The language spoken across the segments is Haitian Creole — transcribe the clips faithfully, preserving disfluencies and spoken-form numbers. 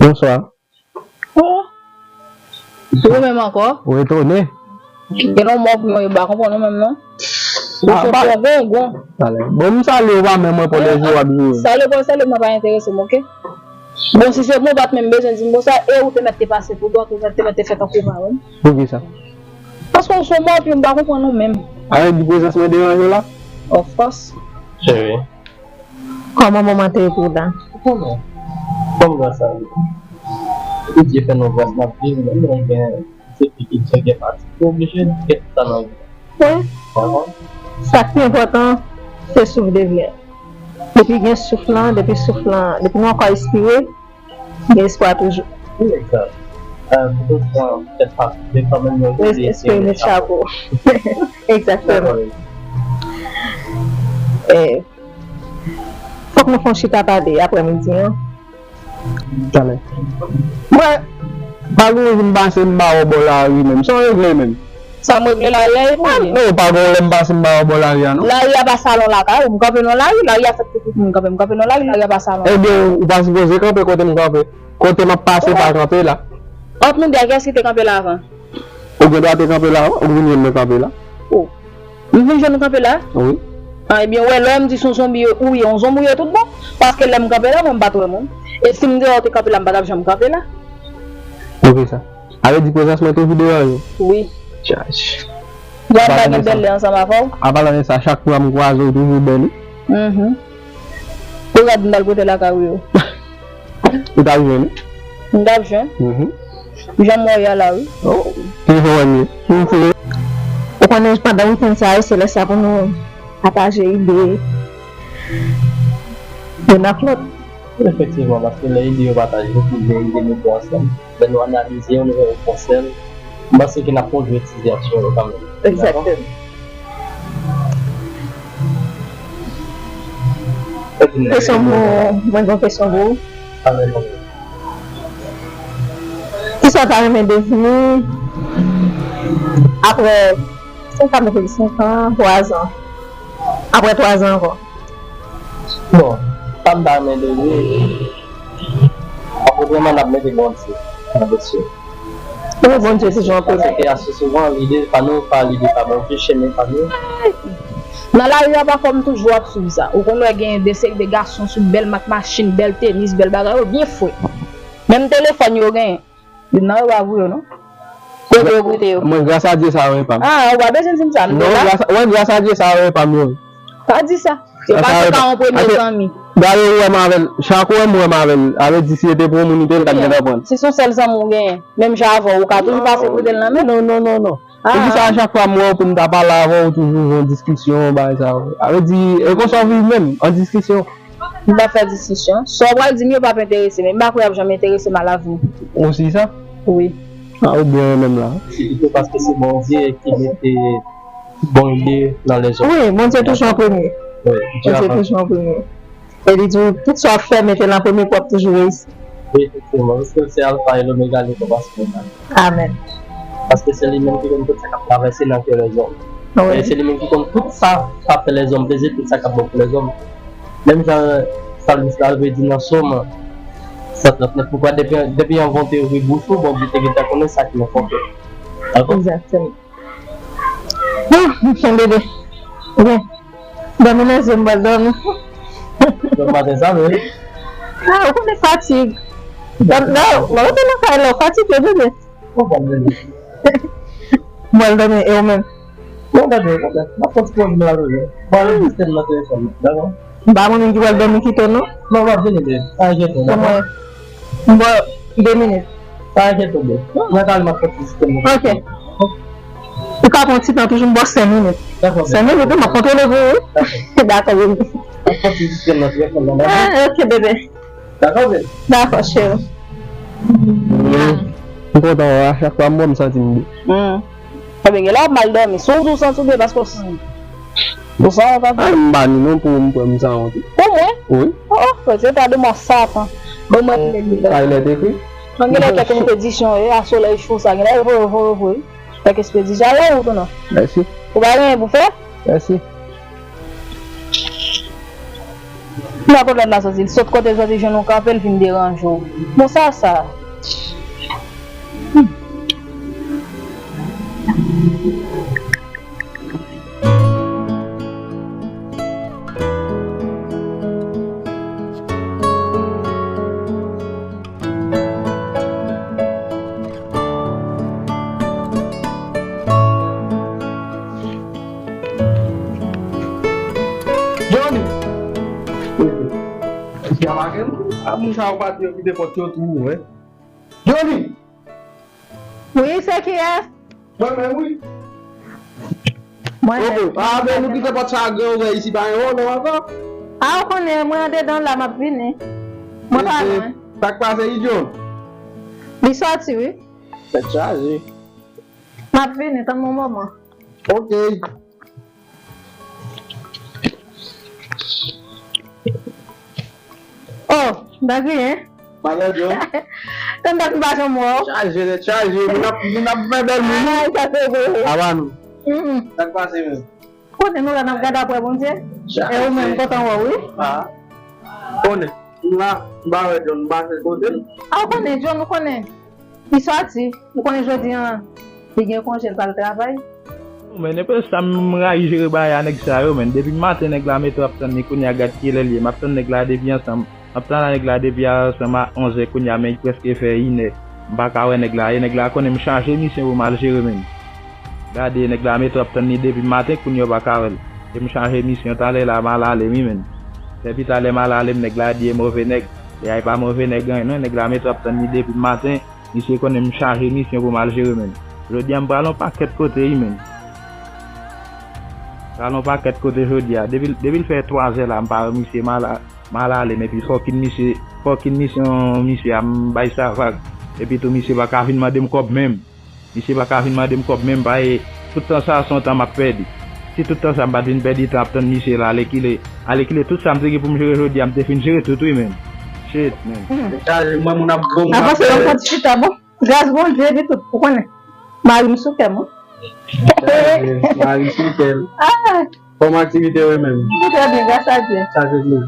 Bonswa. Oh. Ou menm ankò? Ou etone? Gen yon mò pou yon yo pa konprann ou menm non. Ou Ah, sou ba- gon gon gon. Talè. Bon, m salye w pa menm mwen pran de jou w ap joure. Salye bon, salye mwen pa enterese m, oke? Bon, si se mwen, ou pa t menm bezwen di m konsa, e ou te mèt te pase pou dwat, ou te mèt te fè tankou pa wè m. Poukisa? Paske ou se yon mò, epi m pa konprann ou menm. A vle di prezans mwen deranje w la? Of course. Cheri. Kòman moman te ye pou w la? Kòman? Kòman sa ye? Pou Dye fè nou gras n ap viv, menm lè gen se fi ki djòge pati, ou oblije gen tout sa nan vi. Wi. Sa k pi enpòtan, se souf de vi a. Depi gen souf lan, depi souf lan, depi nou ankò respire, gen espwa toujou. Wi, egzak. Pou tout sa, tèt pa souf, men kanmenm nou espere met chapo. Egzakteman. Fòk nou fè yon chita pale aprèmidi an. Talè. Mwen, pa gen yon jou m pase m pa wè w bò lari menm. Sa w regle menm? Sa m regle lari a, e pou li. Non, pa gen yon lè m pase m pa wè w bò lari a, non. Lari a pa salon lakay ou, m kanpe nan lari, lari a fèt pou tout moun kanpe, m kanpe nan lari, lari a pa salon. Ebyen, ou pa sipoze kanpe kote m kanpe. Kote m ap pase, pa kanpe la. Ant nou de a, kiyès ki te kanpe la avan? Ou gen dwa te kanpe la, ou vin jwenn mwen kanpe la. Oh. M vin jwenn ou kanpe la? Wi. Ah, ebyen, wè, lè m di se yon zonbi ou ye, yon zonbi ou ye tout bon. Paske lè m kanpe la, mwen m pa t wè moun. E si m deyò te kanpe la, m pa t ap janm kanpe la. Poukisa? A vle di prezans mwen toujou deranje w? Wi. Chach. Jan m pa gen bèl lè ansanm avè w. Apalan de sa, chak fwa m kwaze w, ou toujou bèl, wi. Mhm. Ou gad m t al pote lakay ou yo. Ou t ap jwenn, wi. M t ap jwenn. Mhm. Jan m wè y a la, wi. Oh, ki jan w wè m ye? M fou. Ou konnen, pandan wikenn sa yo, se lè sa pou nou pataje ide youn ak lòt. Efektivman, paske lè ide yo pataje, nou tou gen ide nou tou ansanm. Lè nou analize yo, nou wè yo fè yon sèl. M panse ke n ap pwodui ti aksyon yo kanmenm. Egzakteman. Kesyon pou ou, mwen gen kesyon pou ou. Kisa w ta renmen devni apre senk an, senk an, twa zan? Apre twa zan ankò. Bon, sa m ta renmen devni, apre premye n ap mete Bondye nan kesyon. Wi, Bondye toujou an premye. Paske ase souvan, lide pa nou, pa lide pa Bondye, chemen pa nou. Nan lari a, pafwa m toujou ap swiv sa. Ou konn wè gen de seri de gason sou bèl mak machin, bèl tenis, bèl bagay, yo byen fre. Menm telefòn yo genyen. Youn nan yo pa pou yo, non. Kote yo kote yo? Mwen, gras a Dye, sa yo e pa m. Ah, ou pa bezwen di m sa, m te la. Non, gras a, wè, gras a Dye, sa yo e pa m, yo. Pa di sa. Se pa se ka yon premye zanmi. Gade ou wè m avè l, chak ou wè m, wè m avè l. A vle di, si se te pou yon moun, li te, li t ap gentan pran l. Si se yon sèl zanmi ou genyen, menm jan avè w, ou ka toujou pase kote l nan men. Non, non, non, non. Poukisa a chak fwa m wè w pou m ta pale avè w, ou toujou yon diskisyon, bagay sa yo? A vle di, e konsa w viv menm, an diskisyon. M pa fè diskisyon. Sa w pral di m yo p ap enterese m, e m pa kwè y ap janm enterese m a lavni. Ou si sa? Wi. Ah, ou byen menm la. Se pito paske se Bondye ki mete bon ide nan lèzòm. Wi, Bondye toujou an premye. Wi, Bondye toujou an premye. E li di w, tout sa w ap fè, mete l an premye pou w ap toujou reyisi. Wi, efektivman, paske se Alfa e Lomega, li kòmanse menm. Amèn. Paske se li menm ki konn tout sa k ap travèse nan kè lèzòm. Wi. E se li menm ki konn tout sa k ap fè lèzòm plezi, tout sa k ap bon pou lèzòm. Menm jan salmis la rive di nan Sòm san trannèf, poukwa depi, depi anvan w te ouvri bouch ou, Bondye te gentan konnen sa ki nan fon kè w. Dakò? Egzakteman. Ah, m fen bebe. Byen. Dòmi nan zye m, m pral dòmi. Dòmi maten sa, wi. Ah, ou konnen fatig. Dòmi, non, mwen rete nan kay la, ou fatige, bebe. Ou konprann, bebe. M pral dòmi, e ou menm? Bon, gade, gade. M ap fè ti poz mwen la toujou. Bon, ale sistèm nan telefòn nan, dakò? M pa moun ki pral dòmi kite w, non. Non, w ap vini, bebe. Pa enkyete w, dakò? Se mwen. M ba w de minit. Pa enkyete w, bebe. Mwen ka ale m ap fè ti sistèm nan. Ok. Ou ka pran ti tan toujou, m ba w senk minit. Dakò, bebe. Senk minit, wi, m ap kontwole pou ou, wi. Dakò. Dakò, bebe. M ap fè ti sistèm nan telefòn nan, dakò? Ah, ok, bebe. Dakò, bebe. Dakò, cheri. M kontan wè w, a chak fwa m wè w, m santi m byen. Hmm. Ebyen, gen lè w ap mal dòmi. Si w di w santi w byen, paske w santi. Ou santi w pa byen. Ah, m pa ni non pou ou, m kwè m santi w. Pou mwen? Wi. Oh, oh, se ta de mò Satan. Bon, mwen, m lè li la. Sa e lè te ekri? Mwen gen lè kèk ekspedisyon, e, a solèy cho sa, gen lè yo voye, voye, voye. Kèk ekspedisyon, a lè ou tounen. Mèsi. Ou pa gen anyen pou fè? Mèsi. Mwen kote lòt la soti, l sot kote l soti, jwenn ou kanpe, l vin deranje w. Bon, sa, sa. Johnny! Eske a pa gen moun? A moun sa yo pa di yo kite pòt yo tou ouvè. Johnny! Wi, se kiyès? Mwen menm, wi. Mwen menm. Oh, oh, a, men nou kite pòt sa a gran ouvè isi, pa gen vòlè ankò? A, ou konnen, mwen andedan la, m ap vini. Mwen pa lwen. Sa k pase, Idyon? Li sòti, wi. Tèt chaje. M ap vini, tann m yon moman. Ok. Oh, m pa griyen. Malè, John. Tann dat m pa janm wè w. Chaje, tèt chaje. Moun ap, moun ap fè bèl moun. Ay, sa se vre. Aba nou. Mm, mm. Sa k pase menm? Konnen nou la n ap gade apre Bondye. E ou menm, m kontan wè w, wi. Ah. Konnen. M la, m pa wè John, m pase kote l. A, ou konnen John, ou konnen. Li sòti, ou konnen jodi an, li gen konje, l pral travay. Men, nenpòt sa m rayi jere bagay a nèg sa yo, men. Depi maten, nèg la mete w ap tann li, kounye a gad kilè l ye. M ap tann nèg la depi ansanm. M ap tann nèg la depi ansanm a onzè, kounye a, men, li prèske fè inè. M pa ka wè nèg la. E nèg la konnen m chanje misyon pou m al jere, men. Gade, nèg la mete w ap tann li depi maten, kounye a w pa ka wè l. E m chanje misyon, talè la, m al ale, wi, men. Depi talè m al ale, m, nèg la di e move nèg. E ay pa move nèg, anyen, non, nèg la mete w ap tann li depi maten. Misye konnen m chanje misyon pou m al jere, men. Jodi a, m pral yon pakèt kote, wi, men. Pral yon pakèt kote jodi a. Depi, depi l fè twazè la, m pa wè misye, m al, m al ale, men epi fòkin misye, fòkin misyon misye a, m bay sa vag. Epi tou, misye pa ka vin mande m kòb menm. Misye pa ka vin mande m kòb menm, paske tout tan sa a, se yon tan m ap pèdi. Si tout tan sa a, m pa t vin pèdi tan ap tann misye la, alèkile, alèkile, tout sa m te gen pou m jere jodi a, m te fin jere tout, wi, men. Shit, men. Hmm. Chaje, mwen, moun ap bon, moun ap avanse yon pèdi. Pati chita, bon. Gras Bondye, epi tout, ou konnen. Mari m sou kè m, wi. Chaje, mari m sou kè l. Ah! Kòman aktivite yo menm? Tout trè byen, gras a Dye. Chaje dlo.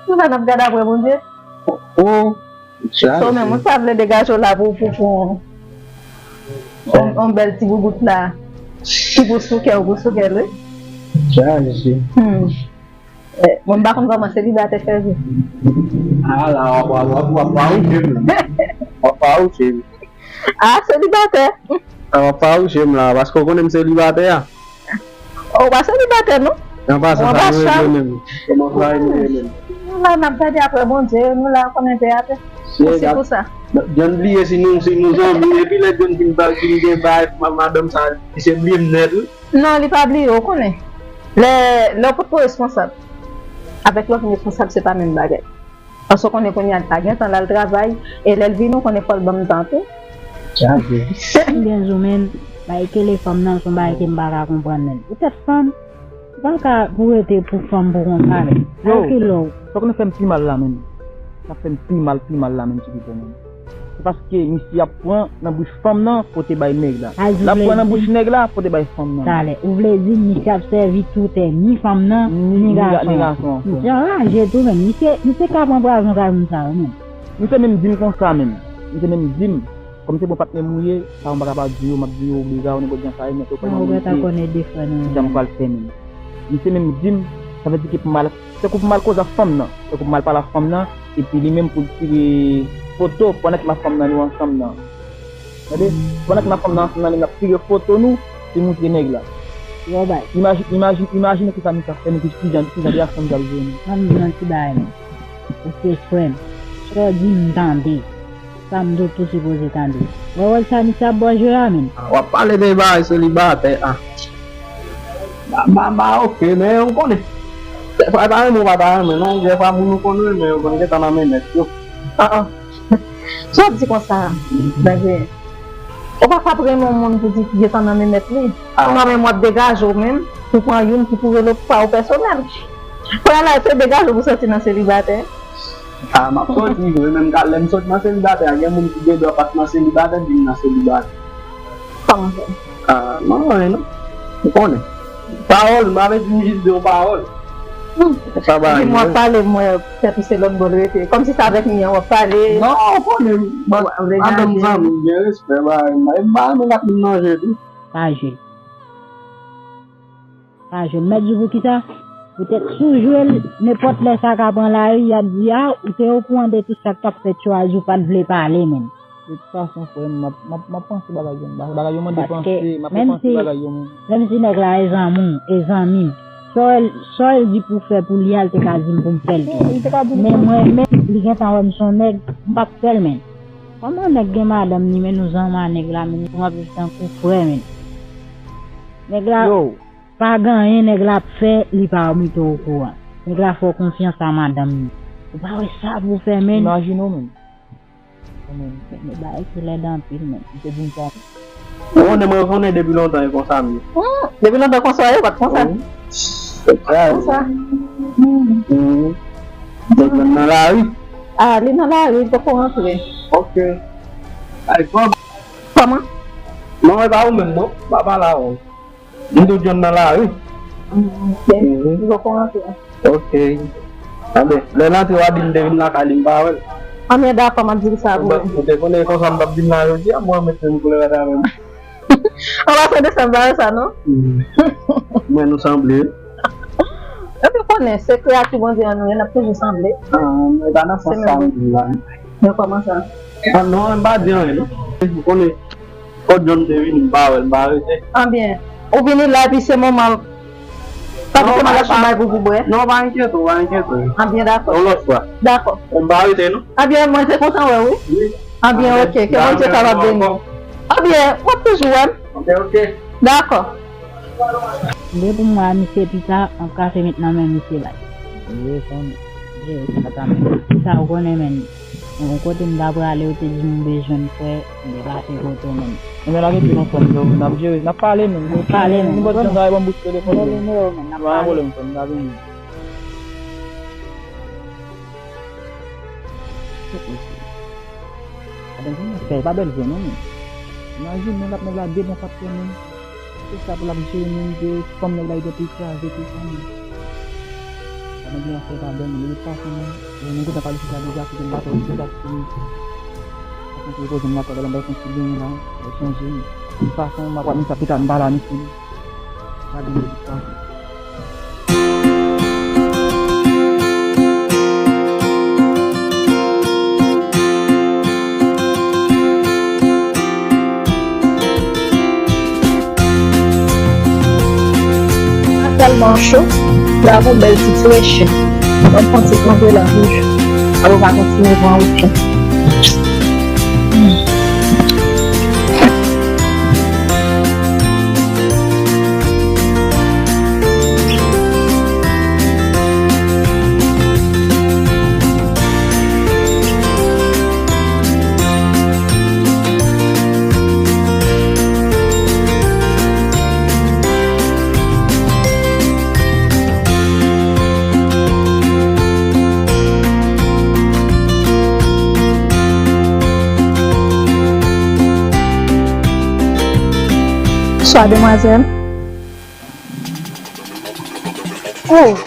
Nou la n ap gade apre Bondye. Oh, chaje. So, men, moun sa vle degaje w la pou, pou, pou, on, on bèl ti boubout la. Ki pou sou kè w, pou sou kè l, wi. Chaje. Hmm. Eh, mwen, m pa konn kòman selibatè fè viv. Ah, la, w ap, w ap, w ap, w ap fawouje m la. W ap fawouje m. Ah, selibatè. Ah, w ap fawouje m la, paske w konnen m selibatè a. Ou pa selibatè, non? An pasan, sa nou regle menm? Kòman sa nou regle menm? Nou la, n ap gade apre Bondye, nou la, konnen te atè. Se pou sa. John bliye si nou, si nou zanmi, epi lè John fin ba, fin gen bay, ma-, madanm sa, misye bliye m nèt, wi. Non, li pa bliye, ou konnen. Lè, lè w potko responsab, avèk lè w vin responsab, se pa menm bagay. Paske w konnen kounye a li pa gen tan l al travay, e lè l vini, w konnen fò l ban m tan tou. Chaje. M byen di w, men, bagay kele fanm nan, se yon bagay ke m pa ka konprann, men. Poutèt fanm, ou pa ka pou rete pou fanm pou konsa, men. Yo, bagay kele w. Sa konn fè m pi mal la, men. Sa fè m pi mal, pi mal la, men, ti pito, men. Se paske misye ap pran nan bouch fanm nan pote bay nèg la. L ap pran nan bouch nèg la pote bay fanm nan. Talè, ou vle di misye ap sèvi toutè ni fanm nan, ni gason an. Misye anraje tou menm. Misye, misye ka pran pwazon kay moun sa yo menm. Misye menm di m konsa menm. Misye menm di m, kòm se bon patnè m ou ye, sa yo m pa ka pa di yo, m ap di yo obliga ou nenpòt jan sa ye, men se ou pral mete. Ou gentan konnen de frè nou. Kijan m pral fè menm. Misye menm di m, sa vle di ke pou m al Tankou pou m al koze ak fanm nan. Tankou pou m al pale ak fanm nan, epi li menm pou l tire foto pandan ke m ak fanm nan nou ansanm nan. Tande? Pandan ke m ak fanm nan ansanm nan, li ap tire foto nou, li moutre nèg la. Bon bay. Imaji-, imaji-, imajine kisa misye ap fè nou, ki, kijan, kijan de aksyon misye ap jwe nou. Ban m di yon ti bagay, non. Ou se frè m. Sa w di m tande. Sa m tou, tou sipoze tande. Wè wòl sa misye ap ba w jwe a, menm. Ah, w ap pale de bagay selibatè, ah. Ba, ba, ba, ok, men ou konnen. Dèfwa, pa renmen, ou pa ta renmen, non, dèfwa moun ou konn renmen, yo konn gentan nan men mèt yo. Ah, ah. Sa w ap di konsa, bagay. Ou pa ka ap renmen yon moun pou di ki gentan nan men mèt li. Ah. Ou nan men w ap degaje w menm, pou pran youn ki pou rele pa ou pèsonèl. Kounye a la, se degaje w pou sòti nan selibatè. Ah, m ap sòti vre, menm ka lè m sòti nan selibatè a, gen moun ki gen dwa pa t nan selibatè, di m nan selibatè. Kòman sa? Ah, non, non, non. Ou konnen. Pawòl, m avèti m jis de yon pawòl. Sa ba di m w ap pale, m wè tèt ou se lòt bò l rete. Kòmsi se avèk Mian w ap pale. Non, w konnen, madanm zanmi m, gen respè, ba, e m ba moun ak moun manje tou. Pa jwe. Pa jwe. M mèt di w poukisa? Poutèt si w jwe l, nenpòt lè sa ka pran lari, y ap di, a, ou te okouran de tout sa k t ap fèt yo a, ou pa t vle pale menm. De tout fason, frè m, m ap, m ap, m ap panse bagay yo, menm. Bagay yo mande panse, m ap panse bagay yo, menm. Menm si nèg la e zanmi w, e zanmi m, sa w, sa w di pou w fè pou li a, l te ka di m pou m fè l tou. Men mwen menm, li gentan wè m se yon nèg, m p ap fè l, menm. Kòman nèg gen madanm ni, men nou zanmi a nèg la, men nou ap viv tankou frè, men. Nèg la pa gen anyen nèg la ap fè, li pa mete w okouran. Nèg la fè w konfyans a madanm ni. Ou pa wè sa pou w fè, men. Imajine w, men. Kòman, men, men bagay ki lèd anpil, men. M te di m sa. Ou konnen, mwen konnen depi lontan e konsa m ye. Hmm, depi lontan konsa w ye, pa t konsa. Wi. Konsa. Hmm. Donk, nan lari? Ah, li nan lari, li poko rantre. Ok. Ay, kòb. Kòman? Non, e pa ou menm, non. Pa pale avè w. M tou jwenn nan lari. Hmm, ok. Mhm. Li poko rantre. Ok. Anben, lè l antre, w a di m te vin lakay li, m pa wè l. Anben, dakò, m ap di l sa pou ou. Ou te konnen konsa m t ap vin la jodi a, mwen menm menm koulè rad avè m. An pasan de sa, m pa wè sa, non? Hmm. Mwen, nou sanble. Epi konnen, se kreyati Bondye an nou ye, n ap toujou sanble. Ah, mwen pa nan sans sa m di la. Men kòman sa? Ah, non, m pa di anyen, non. Ou konnen, kot John te vini, m pa wè l, m pa rete. Anben, ou vini la, epi se moman, pa di se malach ou bay pou pou bwè. Non, pa enkyete w, pa enkyete w. Anben, dakò. Yon lòt fwa. Dakò. M pa rete, non. Anben, mwen te kontan wè w, wi. Wi. Anben, ok, ke Bondye kapab beni w. Anben, w ap toujou wè m. Ok, ok. Dakò. Depi m wè misye pita, m ap kase met nan men misye bay. Jere fanmi, jere sa ta men. Sa ou konnen, men. Yon kote m ta prale, yo te di m ou bezwen m, frè, m te pase kote w, men. Anben, lage pye nou fanmi, n ap jere, n ap pale, men. N ap pale, men. Nou pòt jan sa, ban m bouch telefòn, men. Nimewo, men, n ap pale. Pa gen pwoblèm, fanmi, n ap vini. Adan vini fè, pa bèl vre non, men. Imajine, nèg ap nèg la de bon faktè, men. Se sa pou l ap jere moun, de fanm nèg la, li te kraze tou sa, men. Adan vini fè, pa bèl, men. De tout fason, men, nou gentan pale sou sa deja, kite m pa twò di sa, kite m. Fason pou poze m la, pa bèl, m bay fon ti benyen la, bay chanje, men. De tout fason, m ap wè misye pita, m pa la, mesye. Tèlman cho, la pou bèl ti fresh. Ban m pran ti kanpe la toujou. Apre w va kontinye pran wout la. Bonswa, demwazèl. Oh!